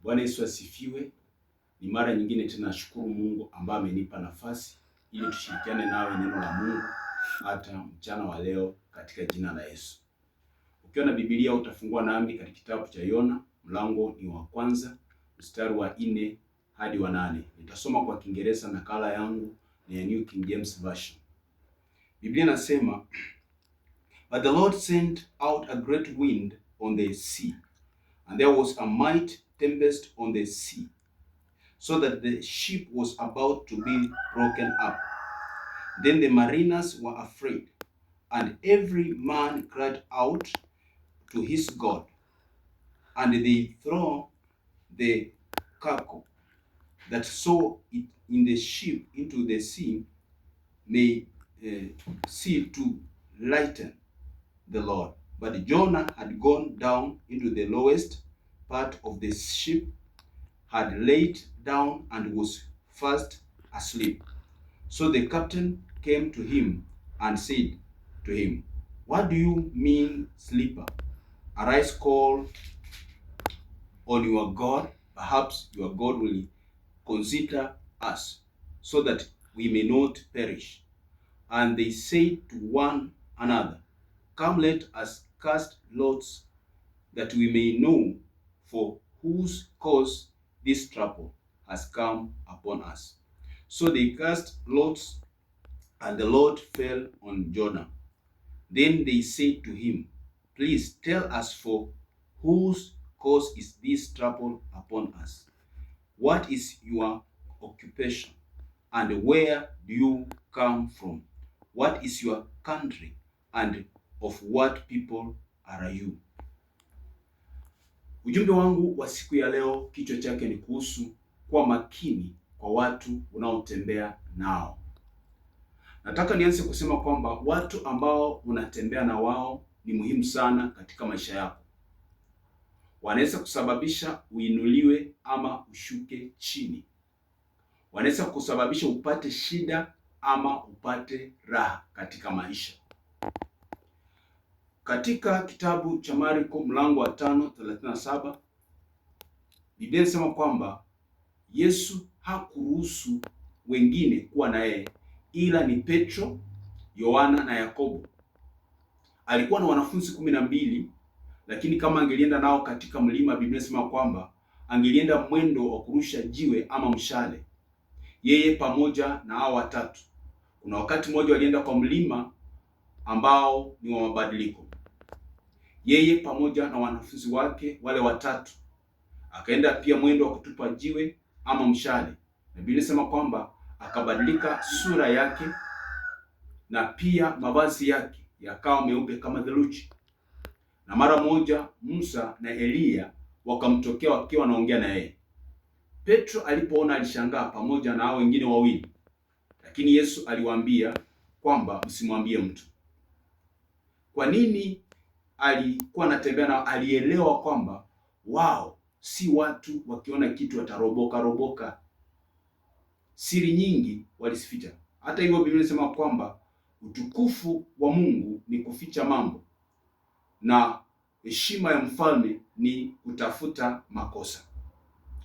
Bwana Yesu asifiwe. Ni mara nyingine tena nashukuru Mungu ambaye amenipa nafasi ili tushirikiane nawe neno la Mungu hata mchana wa leo katika jina la Yesu. Ukiwa na Biblia utafungua nami katika kitabu cha Yona, mlango ni wa kwanza, mstari wa 4 hadi wa 8. Nitasoma kwa Kiingereza, nakala yangu ni ya New King James Version. Biblia inasema, "But the Lord sent out a great wind on the sea, and there was a mighty tempest on the sea, so that the ship was about to be broken up. Then the mariners were afraid, and every man cried out to his God, and they threw the cargo that saw it in the ship into the sea, may sea to lighten the load. But Jonah had gone down into the lowest part of the ship, had laid down and was fast asleep. So the captain came to him and said to him, 'What do you mean, sleeper? Arise, call on your God. Perhaps your God will consider us, so that we may not perish.' And they said to one another, 'Come, let us cast lots, that we may know for whose cause this trouble has come upon us.' So they cast lots, and the lot fell on Jonah. Then they said to him, 'Please tell us, for whose cause is this trouble upon us? What is your occupation? And where do you come from? What is your country? And of what people are you?'" Ujumbe wangu wa siku ya leo kichwa chake ni kuhusu kuwa makini kwa watu unaotembea nao. Nataka nianze kusema kwamba watu ambao unatembea na wao ni muhimu sana katika maisha yako. Wanaweza kusababisha uinuliwe ama ushuke chini. Wanaweza kusababisha upate shida ama upate raha katika maisha. Katika kitabu cha Marko mlango wa 5:37, Biblia inasema kwamba Yesu hakuruhusu wengine kuwa na yeye ila ni Petro, Yohana na Yakobo. Alikuwa na wanafunzi 12, lakini kama angelienda nao katika mlima, Biblia inasema kwamba angelienda mwendo wa kurusha jiwe ama mshale, yeye pamoja na hao watatu. Kuna wakati mmoja walienda kwa mlima ambao ni wa mabadiliko, yeye pamoja na wanafunzi wake wale watatu, akaenda pia mwendo wa kutupa jiwe ama mshale, na Biblia inasema kwamba akabadilika sura yake na pia mavazi yake yakawa meupe kama theluji. Na mara moja Musa na Eliya wakamtokea wakiwa wanaongea na yeye. Petro alipoona alishangaa pamoja na hao wengine wawili, lakini Yesu aliwaambia kwamba msimwambie mtu. Kwa nini alikuwa anatembea nao? Alielewa kwamba wao si watu wakiona kitu wataroboka roboka. Siri nyingi walizificha. Hata hivyo, Biblia inasema kwamba utukufu wa Mungu ni kuficha mambo na heshima ya mfalme ni kutafuta makosa.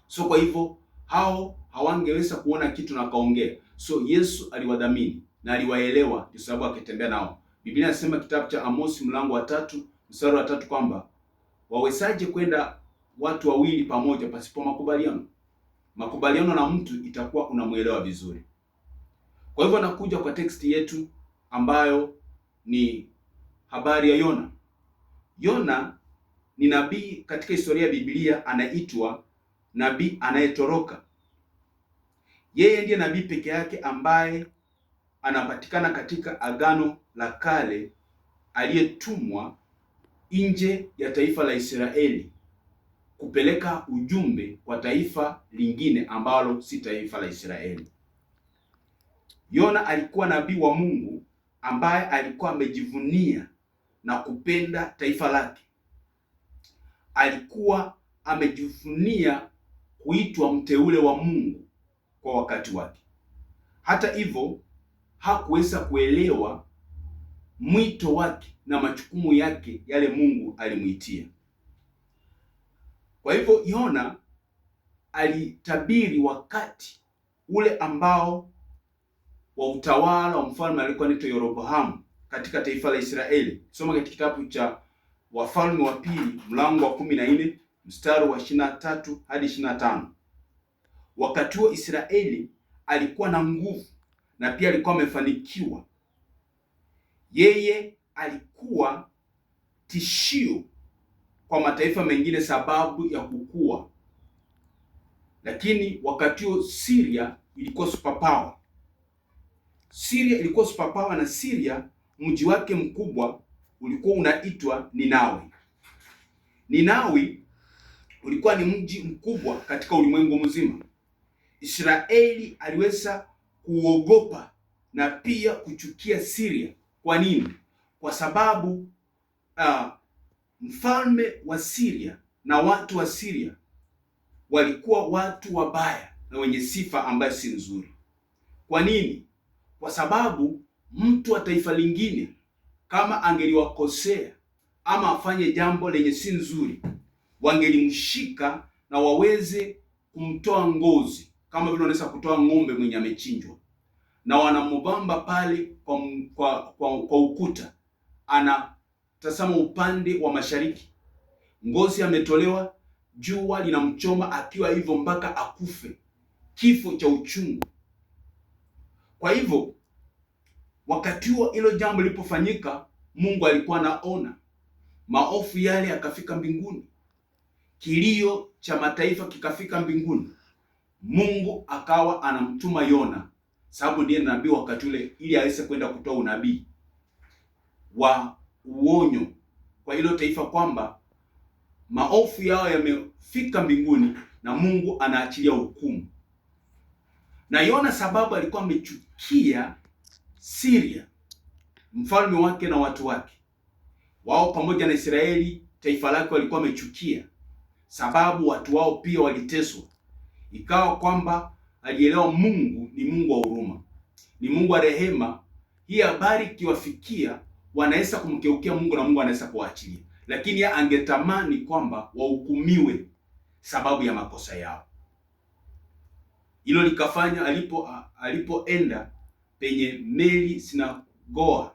So kwa hivyo hao hawangeweza kuona kitu na kaongea. So Yesu aliwadhamini na aliwaelewa, ndio sababu akitembea nao. Biblia inasema kitabu cha Amosi mlango wa 3 mstari wa 3 kwamba wawezaje kwenda watu wawili pamoja pasipo makubaliano? Makubaliano na mtu itakuwa unamuelewa vizuri. Kwa hivyo nakuja kwa text yetu ambayo ni habari ya Yona. Yona ni nabii katika historia ya Biblia, anaitwa nabii anayetoroka. Yeye ndiye nabii peke yake ambaye anapatikana katika Agano la Kale aliyetumwa nje ya taifa la Israeli kupeleka ujumbe kwa taifa lingine ambalo si taifa la Israeli. Yona alikuwa nabii wa Mungu ambaye alikuwa amejivunia na kupenda taifa lake. Alikuwa amejivunia kuitwa mteule wa Mungu kwa wakati wake. Hata hivyo, hakuweza kuelewa mwito wake na majukumu yake yale Mungu alimuitia. Kwa hivyo Yona Alitabiri wakati ule ambao wa utawala wa mfalme alikuwa anaitwa Yeroboamu katika taifa la Israeli. Soma katika kitabu cha Wafalme wa Pili mlango wa 14 mstari wa 23 hadi 25. Wakati huo Israeli alikuwa na nguvu na pia alikuwa amefanikiwa. Yeye alikuwa tishio kwa mataifa mengine sababu ya kukua, lakini wakati huo Syria ilikuwa superpower. Syria ilikuwa superpower, na Syria mji wake mkubwa ulikuwa unaitwa Ninawi. Ninawi ulikuwa ni mji mkubwa katika ulimwengu mzima. Israeli aliweza kuogopa na pia kuchukia Syria. Kwa nini? Kwa sababu mfalme wa Syria na watu wa Syria walikuwa watu wabaya na wenye sifa ambayo si nzuri. Kwa nini? Kwa sababu mtu wa taifa lingine kama angeliwakosea ama afanye jambo lenye si nzuri, wangelimshika na waweze kumtoa ngozi, kama vile wanaweza kutoa ng'ombe mwenye amechinjwa, na wanamubamba pale kwa ukuta, anatazama upande wa mashariki, ngozi ametolewa, jua linamchoma akiwa hivyo mpaka akufe kifo cha uchungu. Kwa hivyo wakati huo hilo jambo lilipofanyika, Mungu alikuwa anaona maofu yale yakafika mbinguni, kilio cha mataifa kikafika mbinguni. Mungu akawa anamtuma Yona, sababu ndiye nabii wakati ule, ili aweze kwenda kutoa unabii wa uonyo kwa hilo taifa kwamba maofu yao yamefika mbinguni na Mungu anaachilia hukumu. Na Yona sababu alikuwa amechukia Syria, mfalme wake na watu wake, wao pamoja na Israeli taifa lake walikuwa wamechukia, sababu watu wao pia waliteswa. Ikawa kwamba alielewa Mungu ni Mungu wa huruma, ni Mungu wa rehema. Hii habari ikiwafikia, wanaweza kumkeukia Mungu na Mungu anaweza kuwaachilia, lakini yeye angetamani kwamba wahukumiwe sababu ya makosa yao. Hilo likafanya alipoenda penye meli sinagoa,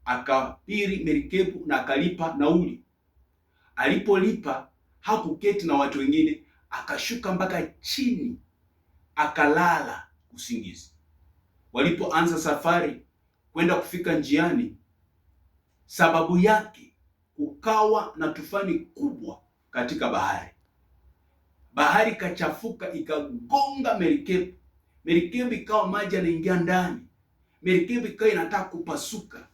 akapiri merikebu na akalipa nauli. Alipolipa hakuketi na watu wengine, akashuka mpaka chini akalala usingizi. Walipoanza safari kwenda kufika njiani, sababu yake kukawa na tufani kubwa katika bahari. Bahari ikachafuka ikagonga merikebu. Merikebu ikawa maji yanaingia ndani. Merikebu ikawa inataka kupasuka.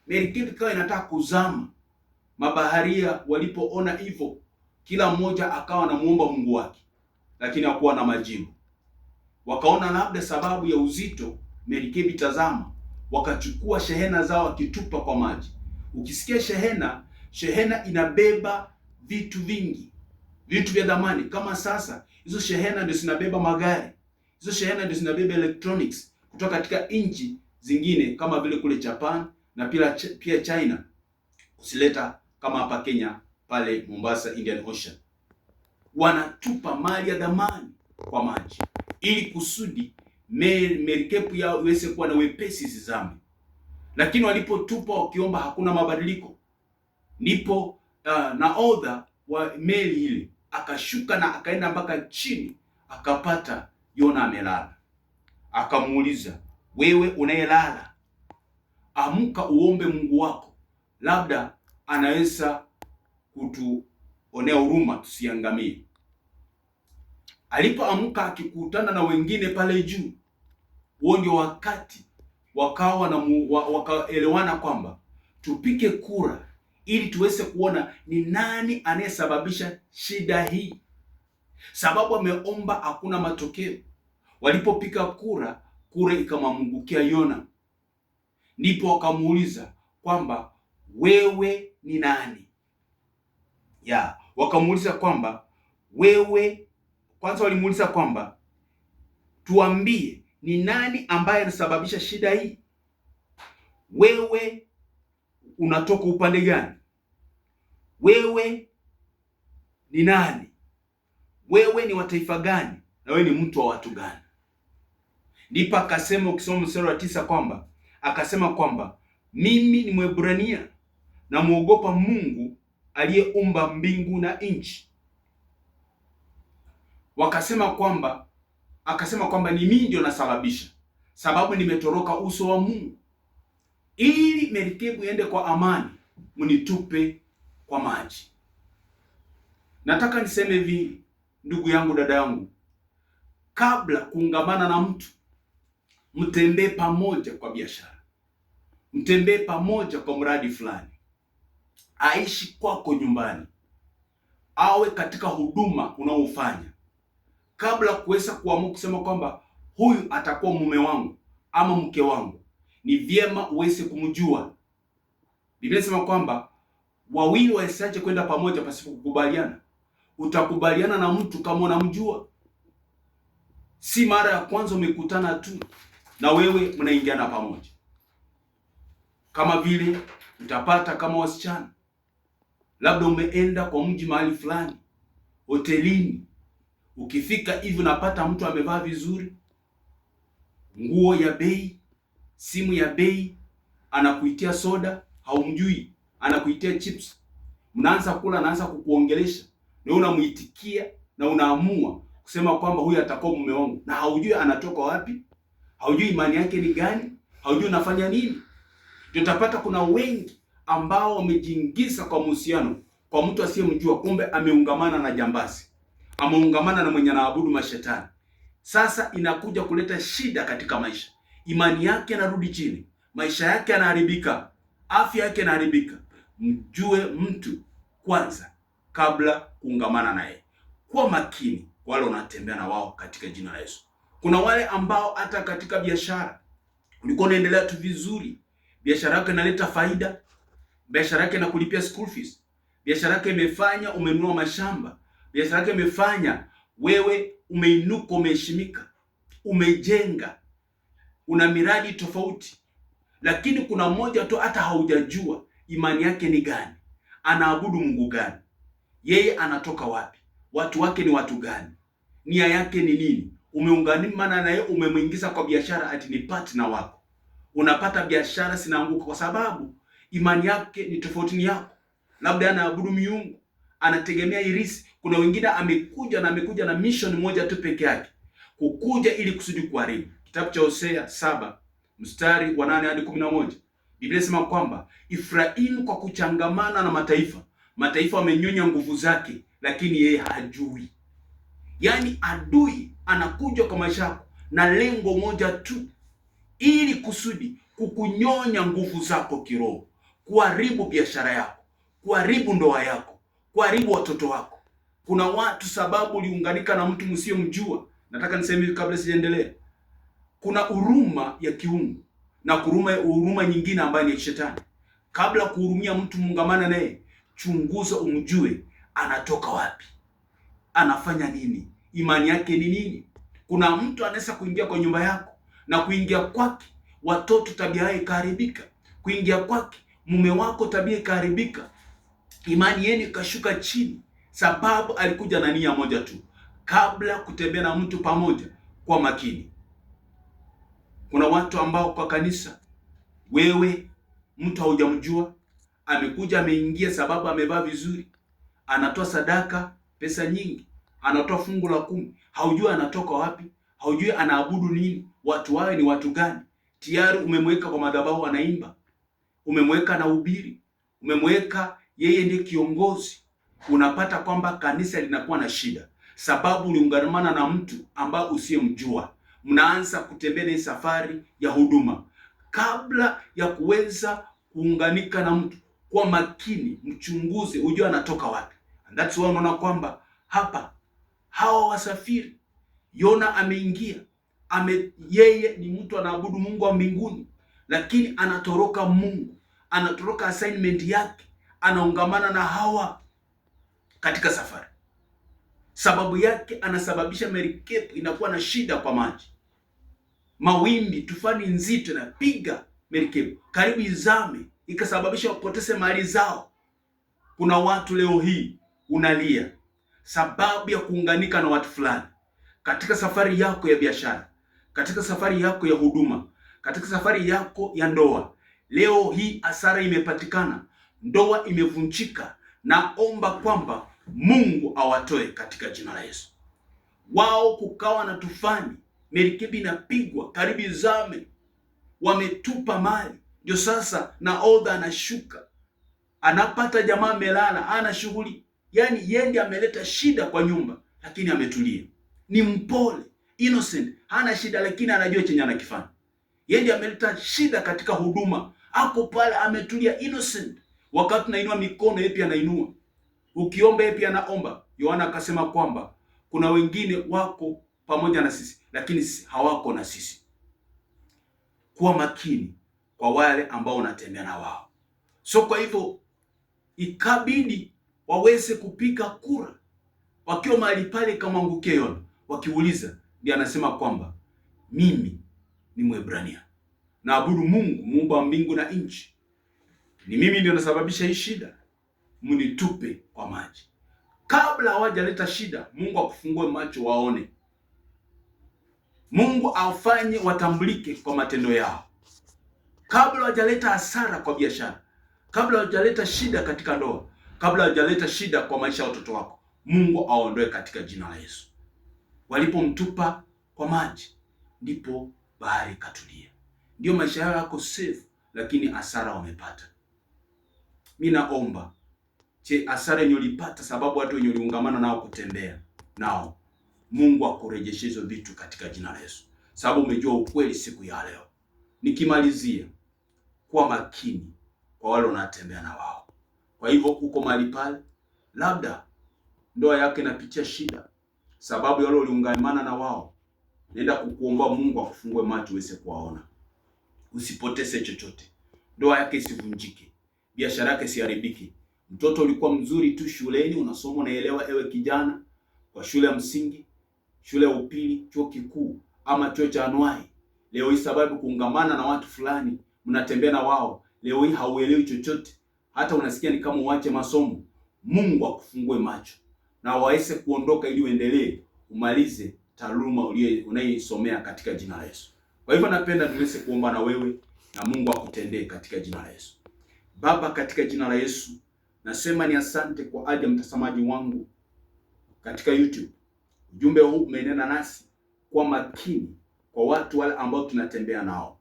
Merikebu ikawa inataka kuzama. Mabaharia walipoona hivyo, kila mmoja akawa anamuomba Mungu wake, lakini hakuwa na majibu. Wakaona labda sababu ya uzito merikebu itazama, wakachukua shehena zao wakitupa kwa maji. Ukisikia shehena, shehena inabeba vitu vingi, vitu vya dhamani. Kama sasa hizo shehena ndio zinabeba magari, hizo shehena ndio zinabeba electronics kutoka katika nchi zingine kama vile kule Japan na pia China, kusileta kama hapa Kenya pale Mombasa, Indian Ocean. Wanatupa mali ya dhamani kwa maji ili kusudi merikebu yao iweze kuwa na wepesi isizame. Lakini walipotupa wakiomba, hakuna mabadiliko. Ndipo nahodha wa meli ile akashuka na akaenda mpaka chini, akapata Yona amelala. Akamuuliza, wewe unayelala, amka uombe Mungu wako, labda anaweza kutuonea huruma tusiangamie. Alipoamka akikutana na wengine pale juu, huo ndio wakati wakawa na wakaelewana kwamba tupike kura ili tuweze kuona ni nani anayesababisha shida hii, sababu ameomba hakuna matokeo. Walipopika kura, kura ikamwangukia Yona. Ndipo wakamuuliza kwamba wewe ni nani? Ya, wakamuuliza kwamba wewe, kwanza walimuuliza kwamba tuambie ni nani ambaye anasababisha shida hii? Wewe unatoka upande gani? Wewe ni nani? Wewe ni wa taifa gani? Na wewe ni mtu wa watu gani? Ndipo akasema, ukisoma mstari wa 9 kwamba akasema kwamba mimi ni Mwebrania na muogopa Mungu aliyeumba mbingu na nchi. Wakasema kwamba, akasema kwamba ni mimi ndio nasababisha, sababu nimetoroka uso wa Mungu. Ili merikebu iende kwa amani, mnitupe kwa maji. Nataka niseme hivi, ndugu yangu, dada yangu, kabla kuungamana na mtu, mtembee pamoja kwa biashara, mtembee pamoja kwa mradi fulani, aishi kwako nyumbani, awe katika huduma unaofanya, kabla kuweza kuamua kusema kwamba huyu atakuwa mume wangu ama mke wangu, ni vyema uweze kumjua. Biblia inasema kwamba wawili wasiache kwenda pamoja pasipo kukubaliana. Utakubaliana na mtu kama unamjua. Si mara ya kwanza umekutana tu na wewe mnaingiana pamoja. Kama vile utapata kama wasichana, labda umeenda kwa mji mahali fulani, hotelini, ukifika hivi unapata mtu amevaa vizuri, nguo ya bei, simu ya bei, anakuitia soda, haumjui, anakuitia chips, mnaanza kula, anaanza kukuongelesha, na unamuitikia na unaamua kusema kwamba huyu atakuwa mume wangu, na haujui anatoka wapi, haujui imani yake ni gani, haujui unafanya nini. Ndio utapata kuna wengi ambao wamejiingiza kwa mahusiano kwa mtu asiyemjua, kumbe ameungamana na jambazi, ameungamana na mwenye anaabudu mashetani. Sasa inakuja kuleta shida katika maisha, imani yake inarudi chini, maisha yake yanaharibika, afya yake inaharibika. Mjue mtu kwanza kabla kuungamana naye. Kuwa makini wale unatembea na wao katika jina la Yesu. Kuna wale ambao hata katika biashara ulikuwa unaendelea tu vizuri, biashara yako inaleta faida, biashara yako inakulipia school fees, biashara yako imefanya umenunua mashamba, biashara yako imefanya wewe umeinuka, umeheshimika, umejenga, una miradi tofauti. Lakini kuna mmoja tu hata haujajua imani yake ni gani, anaabudu Mungu gani, yeye anatoka wapi, watu wake ni watu gani, nia yake ni nini. Umeungamana naye, umemwingiza kwa biashara ati ni partner wako, unapata biashara zinaanguka kwa sababu imani yake ni tofauti ni yako. Labda anaabudu miungu, anategemea irisi. Kuna wengine amekuja na amekuja na mission moja tu peke yake, kukuja ili kusudi kuharibu. Kitabu cha Hosea 7 mstari wa 8 hadi 11, Biblia inasema kwamba Efraimu kwa kuchangamana na mataifa, mataifa wamenyonya nguvu zake, lakini yeye hajui. Yaani adui anakuja kwa maisha yako na lengo moja tu, ili kusudi kukunyonya nguvu zako kiroho, kuharibu biashara yako, kuharibu ndoa yako, kuharibu watoto wako. Kuna watu sababu uliunganika na mtu msiyemjua. Nataka niseme hivi kabla sijaendelea. Kuna huruma ya kiungu na huruma nyingine ambayo ni ya shetani. Kabla kuhurumia mtu muungamana naye, chunguza umjue anatoka wapi, anafanya nini, imani yake ni nini. Kuna mtu anaweza kuingia kwa nyumba yako na kuingia kwake watoto tabia yao ikaharibika, kuingia kwake mume wako tabia ikaharibika, imani yenu ikashuka chini, sababu alikuja na nia moja tu. Kabla kutembea na mtu pamoja, kwa makini. Kuna watu ambao kwa kanisa, wewe mtu haujamjua, amekuja ameingia sababu amevaa vizuri, anatoa sadaka pesa nyingi, anatoa fungu la 10, haujui anatoka wapi, haujui anaabudu nini, watu wao ni watu gani. Tayari umemweka kwa madhabahu anaimba, umemweka na ubiri, umemweka yeye ndiye kiongozi. Unapata kwamba kanisa linakuwa na shida, sababu uliungamana na mtu ambaye usiyemjua. Mnaanza kutembea na safari ya huduma. Kabla ya kuweza kuunganika na mtu, kwa makini, mchunguze, ujue anatoka wapi. And that's why unaona kwamba hapa hawa wasafiri, Yona ameingia, yeye ni mtu anaabudu Mungu wa mbinguni, lakini anatoroka Mungu, anatoroka assignment yake, anaungamana na hawa katika safari. Sababu yake anasababisha merikebu inakuwa na shida kwa maji, mawimbi, tufani nzito inapiga merikebu karibu izame, ikasababisha wapoteze mali zao. Kuna watu leo hii unalia, sababu ya kuunganika na watu fulani katika safari yako ya biashara, katika safari yako ya huduma, katika safari yako ya ndoa. Leo hii hasara imepatikana, ndoa imevunjika. Naomba kwamba Mungu awatoe katika jina la Yesu. Wao kukawa na tufani, merikebu inapigwa karibu izame, wametupa mali. Ndio sasa nahodha anashuka, anapata jamaa amelala, ana shughuli, yaani yeye ndiye ameleta shida kwa nyumba, lakini ametulia, ni mpole, innocent, hana shida, lakini anajua chenye anakifanya. Yeye ndiye ameleta shida katika huduma, ako pale ametulia, innocent. Wakati nainua mikono, yeye pia anainua, ukiomba, yeye pia anaomba. Yohana akasema kwamba kuna wengine wako pamoja na sisi, lakini hawako na sisi. Kuwa makini kwa wale ambao unatembea na wao. So kwa hivyo ikabidi waweze kupiga kura wakiwa mahali pale, kamwangukia Yona, wakiuliza, ndiye anasema kwamba mimi ni Mwebrania, naabudu Mungu muumba wa mbingu na nchi, ni mimi ndio nasababisha hii shida, mnitupe kwa maji. Kabla hawajaleta shida, Mungu akufungue macho waone, Mungu afanye watambulike kwa matendo yao, kabla hawajaleta hasara kwa biashara, kabla hawajaleta shida katika ndoa, kabla hawajaleta shida kwa maisha ya watoto wako, Mungu aondoe katika jina la Yesu. Walipomtupa kwa maji, ndipo bahari ikatulia. Ndio maisha yao yako safe, lakini hasara wamepata. Mi naomba che hasara yenye ulipata sababu watu wenye uliungamana nao kutembea nao, Mungu akurejeshe hizo vitu katika jina la Yesu, sababu umejua ukweli siku ya leo. Nikimalizia, kuwa makini kwa wale unatembea na wao. Kwa hivyo uko mahali pale, labda ndoa yake inapitia shida sababu ya wale uliungamana na wao, nenda kukuomba Mungu akufungue macho uweze kuwaona, usipoteze chochote, ndoa yake isivunjike, biashara yake isiharibike. Mtoto ulikuwa mzuri tu shuleni, unasoma unaelewa, ewe kijana, kwa shule ya msingi, shule ya upili, chuo kikuu ama chuo cha anuai. Leo hii sababu kuungamana na watu fulani, mnatembea na wao, leo hii hauelewi chochote, hata unasikia ni kama uache masomo. Mungu akufungue macho na waweze kuondoka ili uendelee umalize taaluma unayoisomea katika jina la Yesu. Kwa hivyo napenda tuweze kuomba na wewe na Mungu akutendee katika jina la Yesu. Baba, katika jina la Yesu nasema ni asante kwa ajili ya mtazamaji wangu katika YouTube. Ujumbe huu umenena nasi kwa makini kwa watu wale ambao tunatembea nao.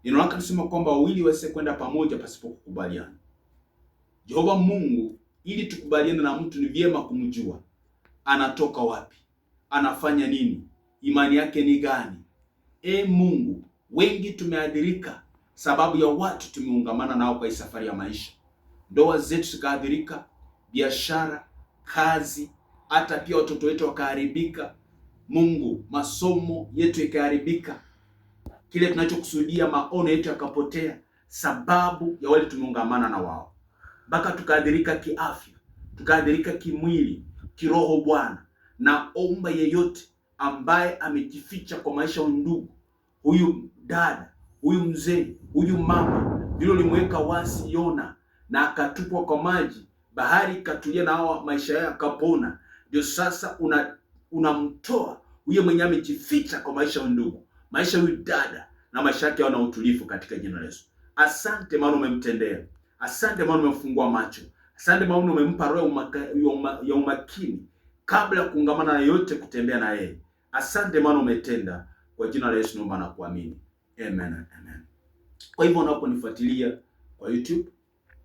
Neno lako linasema kwamba wawili waweze kwenda pamoja pasipo kukubaliana. Jehova Mungu, ili tukubaliane na mtu ni vyema kumjua anatoka wapi, anafanya nini, imani yake ni gani. E Mungu, wengi tumeadhirika sababu ya watu tumeungamana nao kwa hii safari ya maisha. Ndoa zetu zikaadhirika, biashara, kazi, hata pia watoto wetu wakaharibika. Mungu, masomo yetu yakaharibika, kile tunachokusudia, maono yetu yakapotea, sababu ya wale tumeungamana na wao, mpaka tukaadhirika kiafya, tukaadhirika kimwili, kiroho. Bwana, naomba yeyote ambaye amejificha kwa maisha ya undugu, huyu dada, huyu mzee, huyu mama, vile ulimweka wasi Yona na akatupwa kwa maji, bahari ikatulia na hawa maisha yao akapona. Ndio sasa unamtoa huyo mwenye amejificha kwa maisha ya undugu, maisha huyu dada na maisha yake yana utulivu katika jina la Yesu. Asante maana umemtendea, asante maana umemfungua macho, asante maana umempa roho ya umakini kabla ya kuungamana na yote kutembea na yeye. Asante maana umetenda, kwa jina la Yesu naomba na kuamini, amen, amen. Kwa hivyo unaponifuatilia kwa YouTube,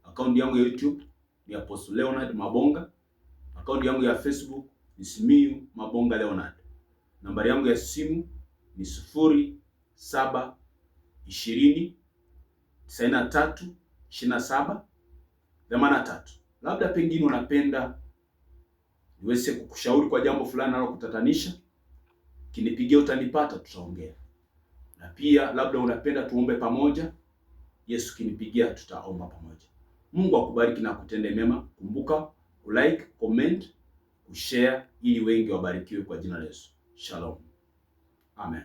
akaunti yangu ya YouTube ni Apostle Leonard Mabonga, akaunti yangu ya Facebook ni Simiyu Mabonga Leonard. Nambari yangu ya simu ni 0720 93 27 83. Labda pengine unapenda niweze kukushauri kwa jambo fulani nalo kutatanisha, kinipigia utanipata, tutaongea. Na pia labda unapenda tuombe pamoja, Yesu kinipigia, tutaomba pamoja. Mungu akubariki na akutende mema. Kumbuka kulike, comment, kushare ili wengi wabarikiwe kwa jina la Yesu. Shalom. Amen.